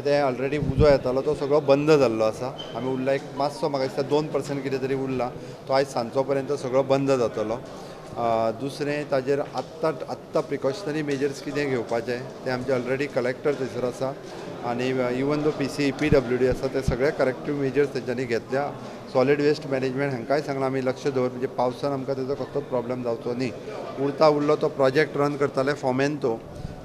ते ऑलरेडी उजो येतालो तो सगळो बंद जाल्लो आसा. आमी उरला एक मातसो म्हाका दिसता 2% कितें तरी उरला, तो आयज सांजचो पर्यंत सगळो बंद जातलो. दुसरें ताजेर आत्तां आत्तां प्रिकॉशनरी मेजर्स कितें घेवपाचें तें आमचे ऑलरेडी कलेक्टर थंयसर आसा आनी इवन दो PCE PWD आसा ते सगळे करेक्टीव मेजर्स तेंच्यांनी घेतल्या. सॉलिड वेस्ट मॅनेजमेंट हांकांय सांगलां आमी लक्ष दवर, म्हणजे पावसान आमकां तेजो कसलोच प्रॉब्लम जावचो न्ही. उरता उरलो तो प्रोजेक्ट रन करताले फोमेंतो,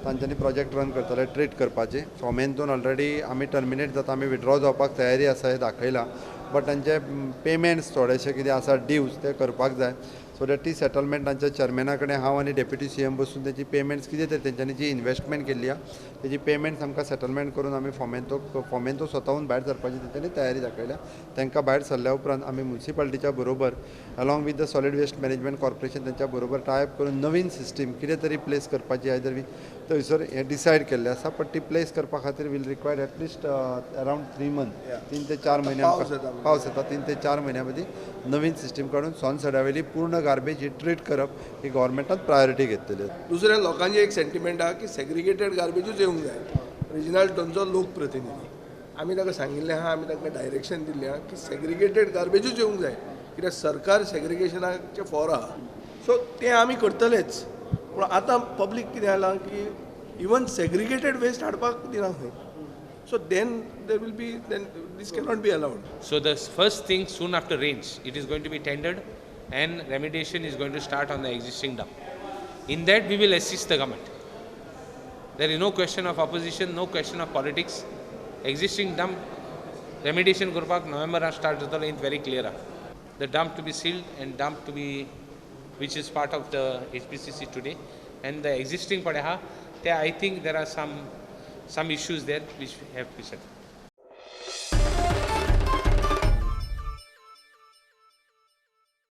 तांच्यांनी प्रोजेक्ट रन करताले ट्रीट करपाचे. फोमेंतून ऑलरेडी आमी टर्मिनेट जाता, आमी विड्रॉ जावपाक तयारी आसा हें दाखयलां, बट तांचे पेमेंट्स थोडेशे कितें आसा ड्यूज ते करपाक जाय. सो that ती सेटलमेंट तांच्या चेअरमॅना कडेन हांव आनी डेप्युटी CM बसून तेची पेमेंट्स कितें तरी तेंच्यांनी जी इन्वेस्टमेंट केल्ली आहा तेजी पेमेंट्स आमकां सेटलमेंट करून आमी फोमेंतो स्वताहून भायर सरपाची तेंच्यांनी तयारी दाखयल्या. तांकां भायर सरल्या उपरांत आमी मुन्सिपालिटीच्या बरोबर along with the solid waste management corporation तेंच्या बरोबर टायप करून नवीन सिस्टीम कितें तरी प्लेस करपाची आयदर we थंयसर हें डिसायड केल्लें आसा. बट ती प्लेस करपा खातीर we'll require at least around 3 month, 3 ते 4 म्हयने पावस येता, 3 ते 4 म्हयन्या मदीं नवीन सिस्टीम काडून सोनसड्या वयली पूर्ण गार्बेज ही ट्रीट करप ही गव्हर्मेंटान प्रायोरिटी घेतलेली. दुसऱ्या लोकांचे एक सेंटिमेंट आहा की सेग्रिगेटेड गार्बेजूच येवंक जाय. रेजिनाल्ड थंयचो लोकप्रतिनिधी, आमी ताका सांगिल्लें आहा, आमी ताका डायरेक्शन दिल्लें आहा की सेग्रिगेटेड गार्बेजूच येवंक जाय, कित्याक सरकार सेग्रिगेशनाचें फॉर आहा. सो तें आमी करतलेच. पूण आतां पब्लीक कितें जालां की इवन सेग्रिगेटेड वेस्ट हाडपाक दिना खंय. So then there will be, then this cannot be allowed. So the first thing, soon after rains, it is going to be tendered and remediation is going to start on the existing dump. In that we will assist the government. There is no question of opposition, no question of politics. Existing dump remediation करपाक नोव्हेंबरान start जातलो, is very clear. The dump to be sealed and dump to be, which is part of the HPCC today, and the existing पळय आहा ते I think there are some issues there which have to be settled.